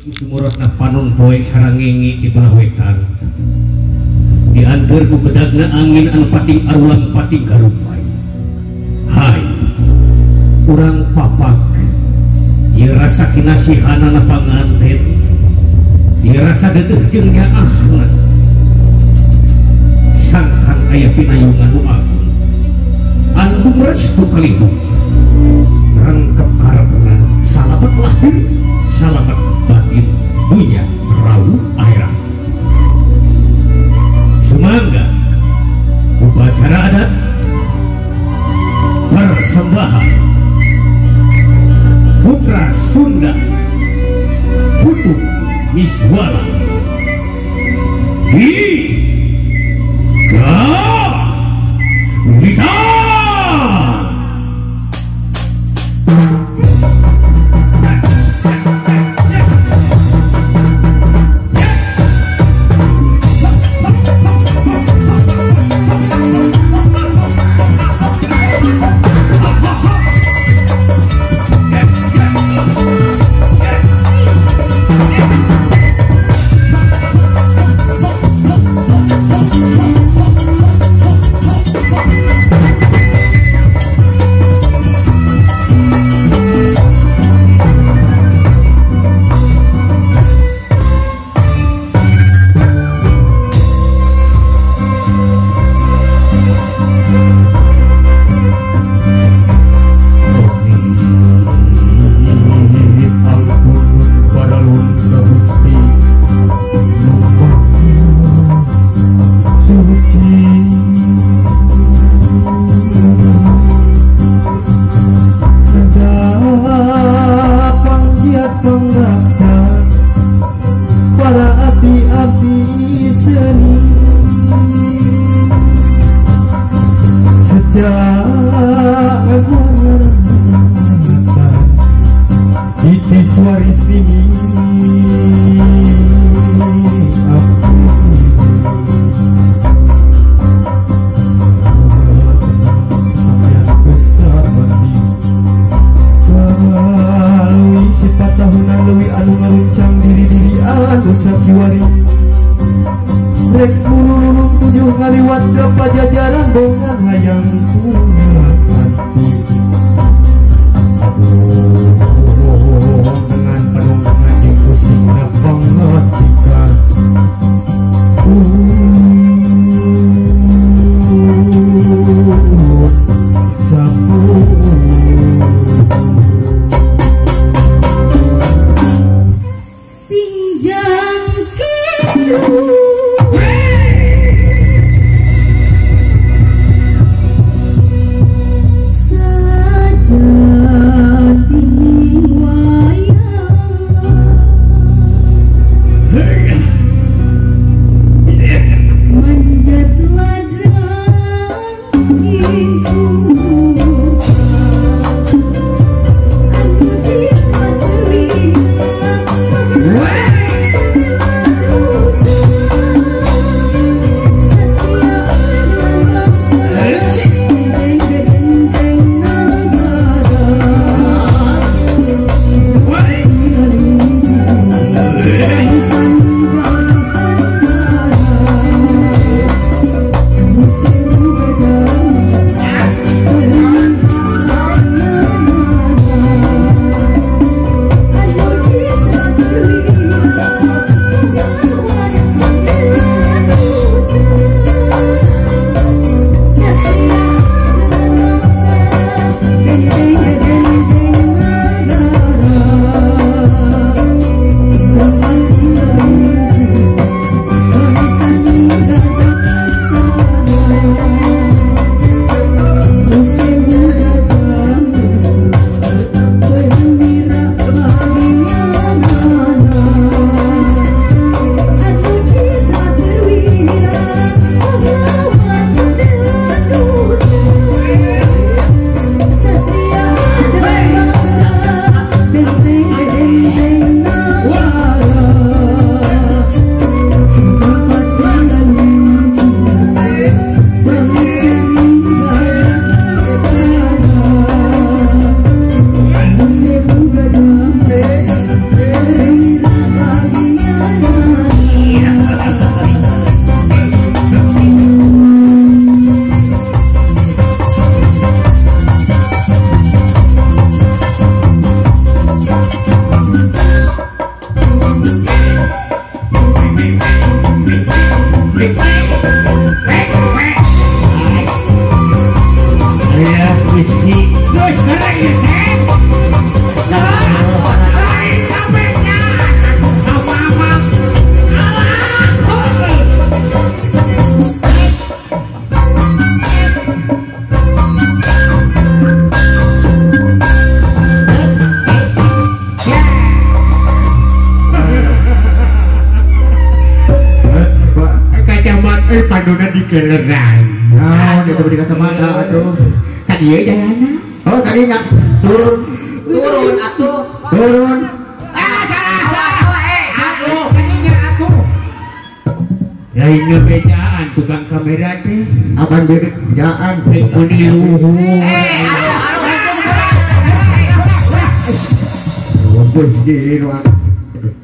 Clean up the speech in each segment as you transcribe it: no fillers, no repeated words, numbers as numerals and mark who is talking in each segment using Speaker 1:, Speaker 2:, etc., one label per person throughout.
Speaker 1: Ku sumurotna panon poe sarangengi di belah wetan. Dianteur ku bedagna angin anu pating arulang pating garupay. Hai, urang papak ieu rasa kinasihanana panganten. Ieu rasa deudeuh jeung nyaahna. Sangkan aya pinayungan nu agung. Anu restu kalihung. Rengkep karepna salamet lahir, salamet batin, dunya rawu akhirat. Sumangga upacara adat persembahan Putra Sunda Putu Miswala di Gawitan. keleran.
Speaker 2: Naon itu beri kacamata atuh.
Speaker 1: Ka dieu jalanna.
Speaker 2: Oh, kadinya turun.
Speaker 3: Turun atuh.
Speaker 2: Turun.
Speaker 3: Ah, salah, salah. Atuh, kadinya atuh.
Speaker 1: Lain ngebejaan tukang kamera teh.
Speaker 2: Apaan bejaan?
Speaker 1: Meuni luhur.
Speaker 3: Eh, aduh, aduh.
Speaker 2: Gusti nu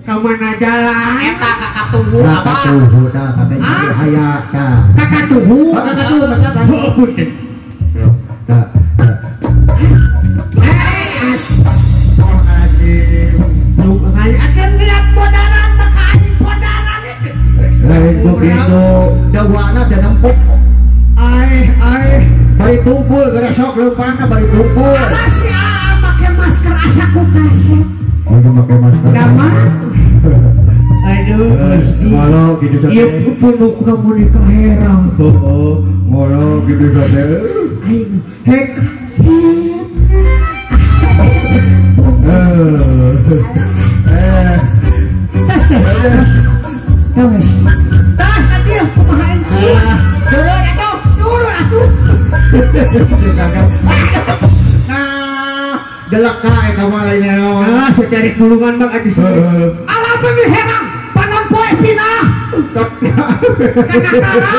Speaker 1: ka mana jalan?
Speaker 3: Eta kakatuhu apa?
Speaker 2: Kakatuhu tah, kakak haya tah.
Speaker 1: Kakatuhu.
Speaker 2: Kakatuhu macam apa?
Speaker 1: Oh, punten.
Speaker 2: Tah.
Speaker 1: Akan lihat bodaran maka aing bodaran itu.
Speaker 2: Lain begitu, dawana teh nempuk.
Speaker 1: Aih, aih,
Speaker 2: bari tumpul geura sok leumpangna bari tumpul.
Speaker 1: Alah si Aa make masker asa ku kasep.
Speaker 2: Oh, make masker.
Speaker 1: Dama. Aduh, Gusti.
Speaker 2: Ngolo kitu sate.
Speaker 1: Ieu punukna mun kaherang.
Speaker 2: Heeh, ngolo kitu sate.
Speaker 1: Aing hek kasep. Tas, tas, tas. Tas, atuh kumaha engki? Turun atuh, turun atuh.
Speaker 2: Nah, delek ka eta mah lain naon.
Speaker 1: Nah, secari tulungan mah adi. Alah beungeut herang, panon poe pindah. Kana karang.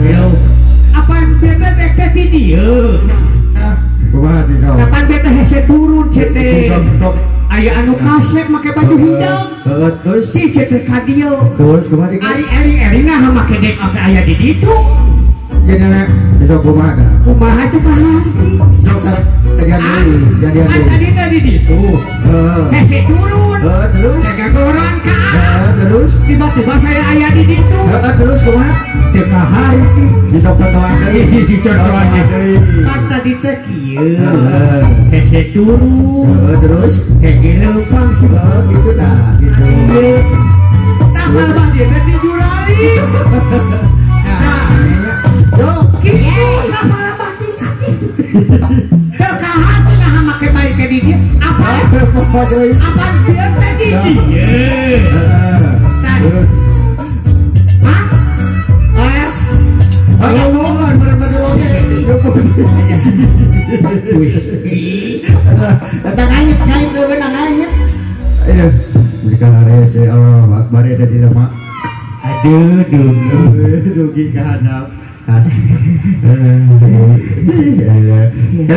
Speaker 1: Yo. Apa bete teh ti dieu?
Speaker 2: Kumaha ti kau?
Speaker 1: Kapan bete hese turun cete. Aya anu kasep make baju hideung.
Speaker 2: Heeh, terus
Speaker 1: si cete ka dieu.
Speaker 2: Terus kumaha di?
Speaker 1: Ari eri-erina make dek oke aya di ditu.
Speaker 2: Jadi bisa kumaha dah?
Speaker 1: Kumaha teh kaharti?
Speaker 2: Sok jadian deui, jadian
Speaker 1: Kan
Speaker 2: deui.
Speaker 1: tadi tadi ditu.
Speaker 2: Heeh.
Speaker 1: Hese turun.
Speaker 2: Heeh, terus.
Speaker 1: Jaga ka
Speaker 2: Heeh, terus
Speaker 1: tiba-tiba saya aya di ditu.
Speaker 2: Heeh, terus kumaha?
Speaker 1: Teu kaharti.
Speaker 2: Bisa contohan deui.
Speaker 1: Si contohan
Speaker 2: deui.
Speaker 1: Kan tadi teh kieu.
Speaker 2: Heeh.
Speaker 1: Hese turun.
Speaker 2: Heeh, terus
Speaker 1: hege leumpang sih.
Speaker 2: Heeh, gitu dah, gitu.
Speaker 1: Tah salabah dia teh dijurali.
Speaker 2: Nah, yo,
Speaker 1: kitu tah salabah ti sakit. Teu kaharti nah make bae ke di dieu. Apa? Apa dia teh di dieu?
Speaker 2: Heeh. Terus.
Speaker 1: Hah? Eh,
Speaker 2: ngomong bener-bener oge.
Speaker 1: Wis.
Speaker 2: Eta ngait, ngait leuweung ngait. Aduh, berikan hare Allah Akbar ada di lemah.
Speaker 1: Aduh, duh,
Speaker 2: dugi ka handap. Kasih.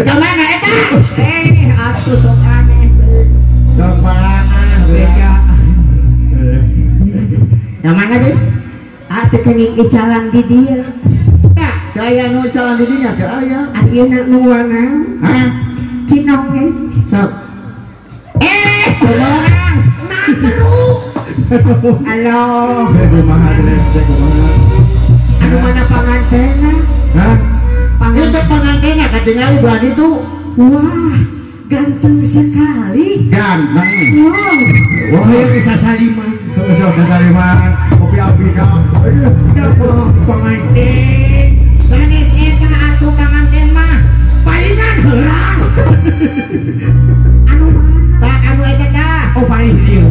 Speaker 3: Ka mana eta? Eh, atuh sok aneh.
Speaker 2: Sok palangah
Speaker 1: bega.
Speaker 3: Ka mana deui? Atuh kenging icalan di dieu.
Speaker 2: Tah, aya nu icalan di dinya teh aya.
Speaker 3: Ayeuna nu warna?
Speaker 2: Hah?
Speaker 3: Cinong ge.
Speaker 2: Sok.
Speaker 3: Eh, kumaha? Nah, terus. Halo.
Speaker 2: Kumaha teh kumaha?
Speaker 3: Anu mana pangantena?
Speaker 2: Hah? Itu pangantena katingali belah ditu.
Speaker 3: Wah, ganteng sekali.
Speaker 2: Ganteng.
Speaker 3: Wow.
Speaker 1: Wah, hayang bisa saliman.
Speaker 2: Bisa saliman. Kopi api dah.
Speaker 1: Aduh, panganten.
Speaker 3: Sanes eta atuh panganten mah.
Speaker 1: Palingan heuras.
Speaker 3: Anu mana? Tah anu eta tah.
Speaker 1: Oh, paling dieu.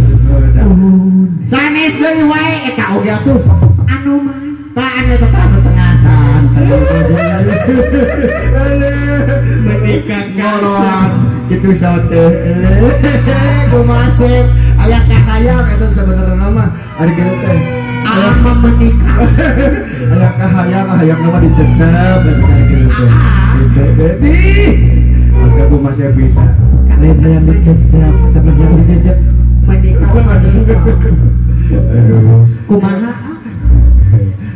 Speaker 3: Sanes deui wae eta
Speaker 2: oge atuh.
Speaker 3: Anu mana?
Speaker 2: Tah anu eta tah anu tengah-tengah.
Speaker 1: Menikah
Speaker 2: ngoloan kitu sate. Kumaha sep aya kahayang eta sebenarna mah ari kitu teh.
Speaker 3: Ama menikah.
Speaker 2: Aya kahayang hayangna mah dicecep eta ari kitu teh. Gitu di. Masa kumaha sep bisa. Lain hayang dicecep, tapi hayang dicecep
Speaker 3: menikah.
Speaker 2: Aduh.
Speaker 3: Kumaha?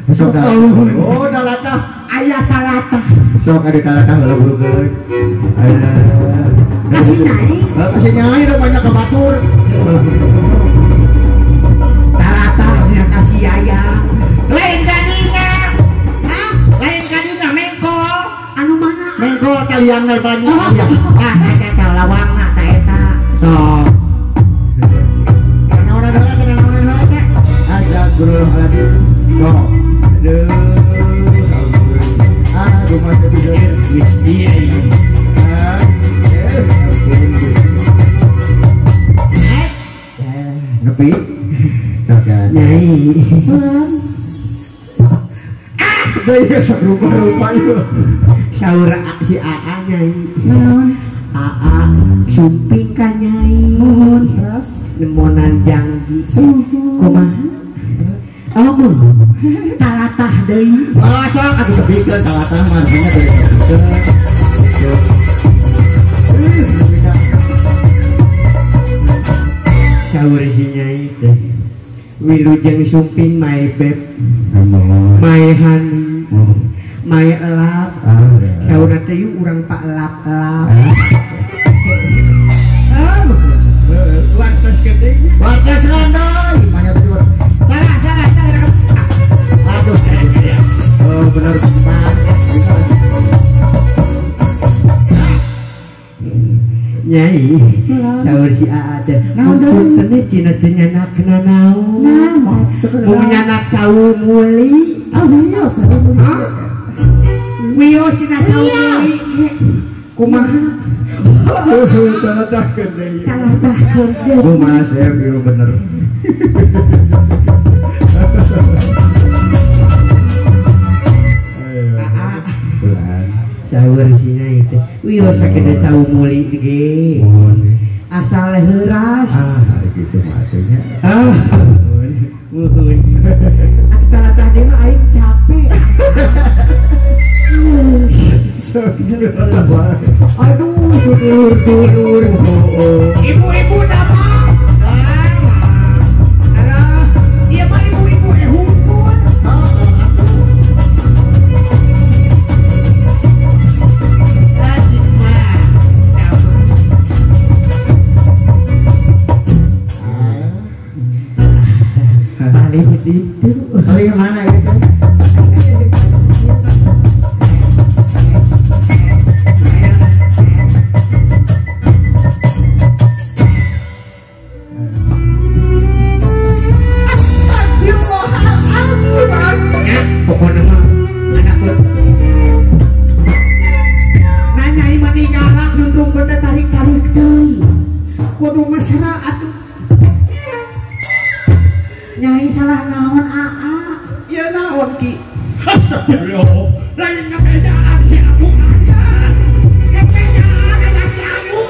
Speaker 2: Sok oh talatah.
Speaker 3: Aya talatah.
Speaker 2: Sok ada talatah heula burukeun.
Speaker 3: Kasih nyai.
Speaker 2: Kasih nyai udah banyak ke batur.
Speaker 3: Talatah nya kasih yaya. Lain kadinya. Hah? Lain kadinya mengkol. Anu mana?
Speaker 2: Mengkol kalian banyak.
Speaker 3: Ah, eta tah lawangna ta eta.
Speaker 2: Sok. Naonan heula teh naonan heula teh. Astagfirullahaladzim. Sok. Aduh. Ah, rumah teh
Speaker 1: Iya.
Speaker 2: Ah, ampun. Nepi. Sok ya.
Speaker 3: Nyai.
Speaker 2: Deui sok rupa-rupa itu.
Speaker 3: Saur si AA nyai. Naon? AA sumping ka nyai. Terus nemonan janji. Kumaha? Oh, talatah deui.
Speaker 2: Oh, sok atuh tebikeun talatah mah artinya teh tebikeun.
Speaker 3: Saur si nyai teh. Wilujeng sumping my beb. My honey. My elap. Saur teh yuk urang pak elap-elap. Wartos gede nya.
Speaker 2: Wartos gede. Imahnya tadi
Speaker 3: salah salah salah.
Speaker 2: Aduh. Oh benar.
Speaker 3: Nyai, saur si AA teh. Punten cina teh nyanak nanaon. Nah, mau nyanak cau muli.
Speaker 2: Ah, wios cau muli.
Speaker 3: Wios cina cau muli. Kumaha?
Speaker 2: Talatahkeun deui.
Speaker 3: Talatahkeun deui.
Speaker 2: Bu Mas, ya bener.
Speaker 3: Saur si nyai teh. Wios sakede cau muli ge. Asal heuras.
Speaker 2: Ah, gitu mah atuh nya.
Speaker 3: Ah. Muhun. Atuh talatah deui mah aing capek. Aduh, dulur-dulur.
Speaker 1: Ibu-ibu damang. Alah, ieu mah ibu-ibu hungkul. Lajin mah.
Speaker 3: Paling itu.
Speaker 2: Paling mana itu?
Speaker 3: Pokoknya mah anak nanya mah digalak nuntung kota tarik-tarik deui kudu mesra atuh nyai salah naon aa
Speaker 2: ya naon ki
Speaker 1: astagfirullah lain ngabejaan si Abu aya ngabejaan aya si Abu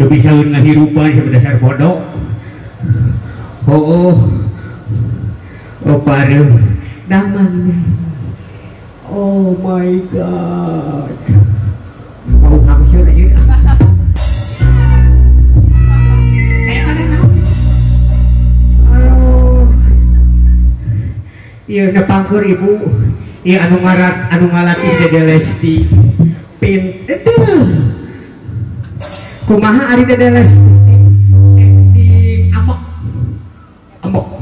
Speaker 1: itu bisa ngahirupan sebesar bodoh. Oh, oh baru damangnya. Oh my God. Mau hangsur aja. Halo. Iya nepangkur ibu. Iya anu ngarat anu ngalatih Dede Lesti. Pin itu. Kumaha ari Dede Lesti acting amok amok.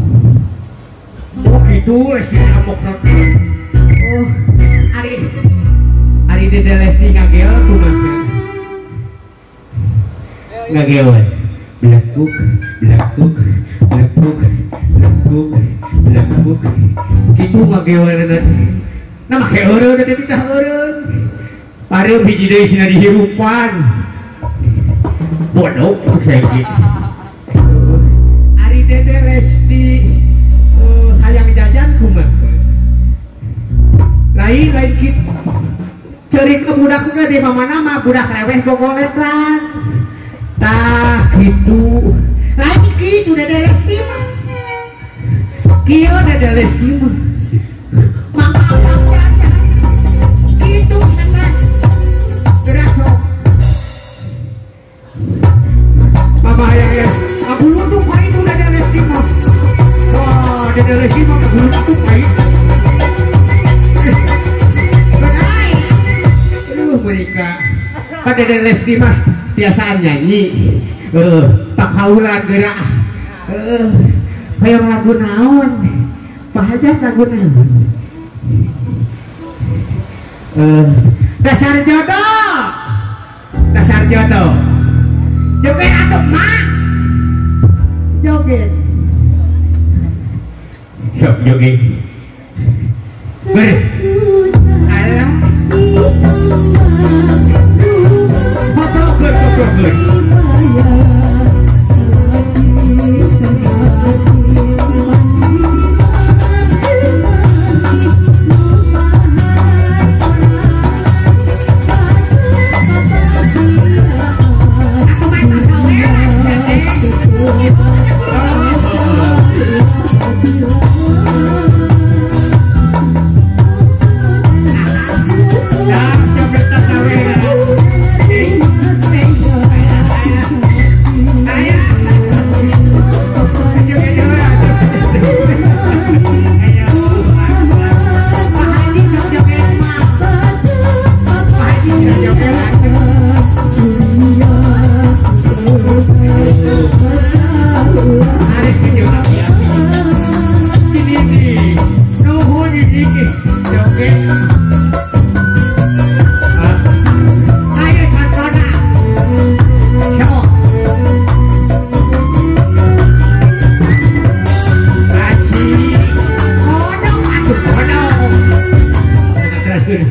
Speaker 1: Oh gitu Lesti amok. Oh ari ari Dede Lesti ngagel kumaha? Ngagel belakuk belakuk belakuk belakuk belakuk gitu ngagel nah make eureun teh teh eureun. Pareum hiji deui sina dihirupan. Bodoh saya gitu. Ari Dede Lesti hayang jajan kumaha? Lain lain kitu. Ceurik ke budak ge di mana-mana budak reweh gogoletan. Tah kitu. Lain kitu Dede Lesti mah. Kieu Dede Lesti mah. Mama abang jajan. Kitu cenah. Gerak sok. Mama ayah ya, aku luntuk itu Dede Lesti mah. Wah, Dede Lesti mah aku luntuk.
Speaker 3: mereka. Pada Dede Lesti mah biasaan nyanyi. Pakaulan gerak. Hoyong lagu naon? Pak Hajat lagu naon? Dasar jodoh. Dasar jodoh. Joget atuh mak. Joget.
Speaker 1: Sok joget. Ber.
Speaker 3: Alah.
Speaker 1: Koplok koplok.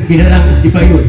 Speaker 1: Di dalam di payun.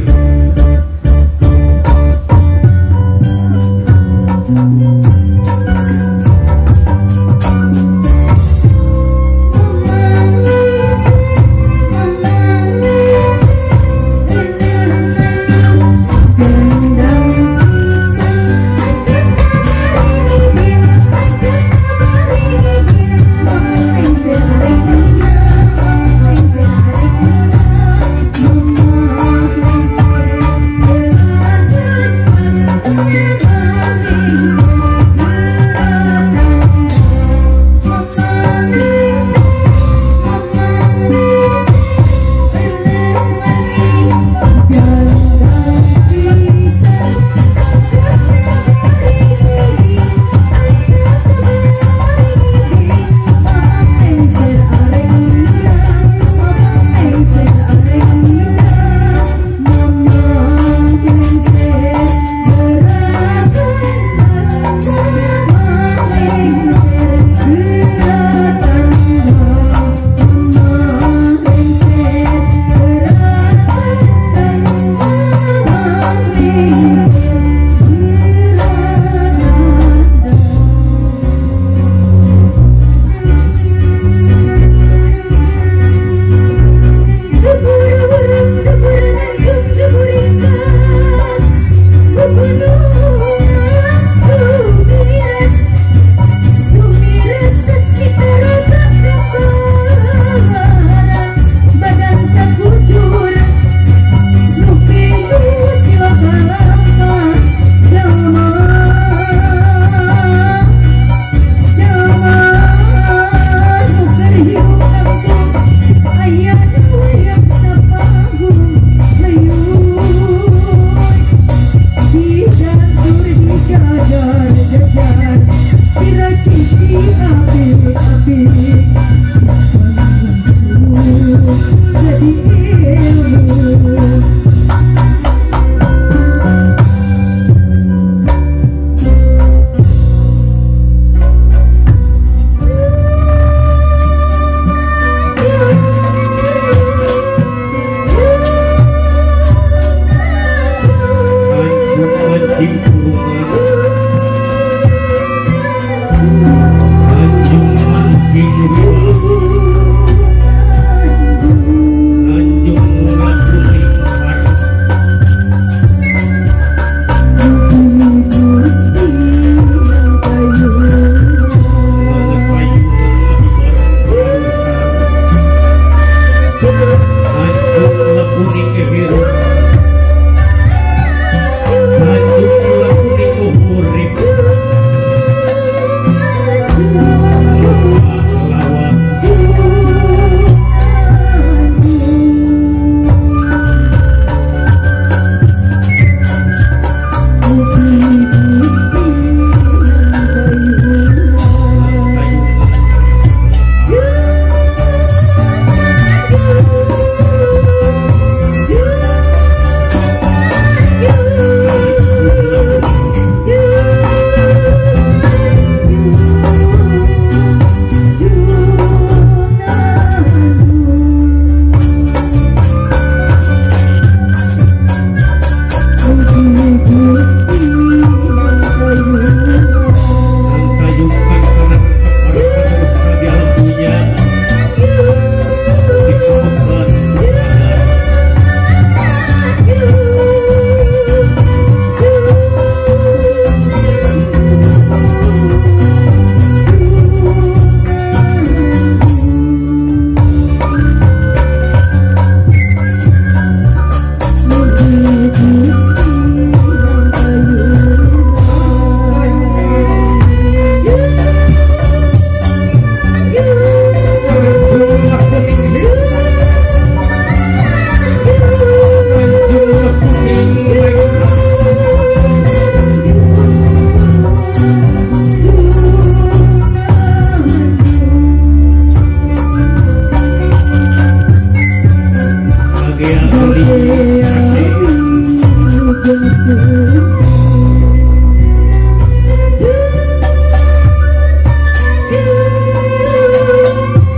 Speaker 1: Bagea geulis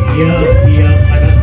Speaker 1: siap-siap anak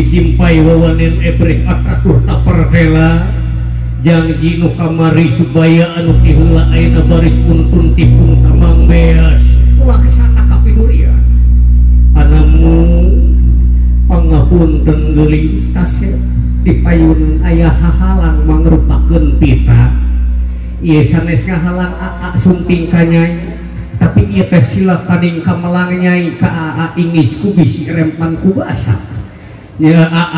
Speaker 1: Simpai wawanen ebreh atatur napertela jangji nu kamari supaya anu tiheula ayeuna baris untun tipung tamang beas laksana kapidurian anamu pangapunten geulis kasep di payunan aya hahalang mangrupakeun pita ieu sanes ngahalang aa sumping ka nyai tapi ieu teh sila kaning kamelang nyai ka aa ingis ku bisi rempan ku basa ya.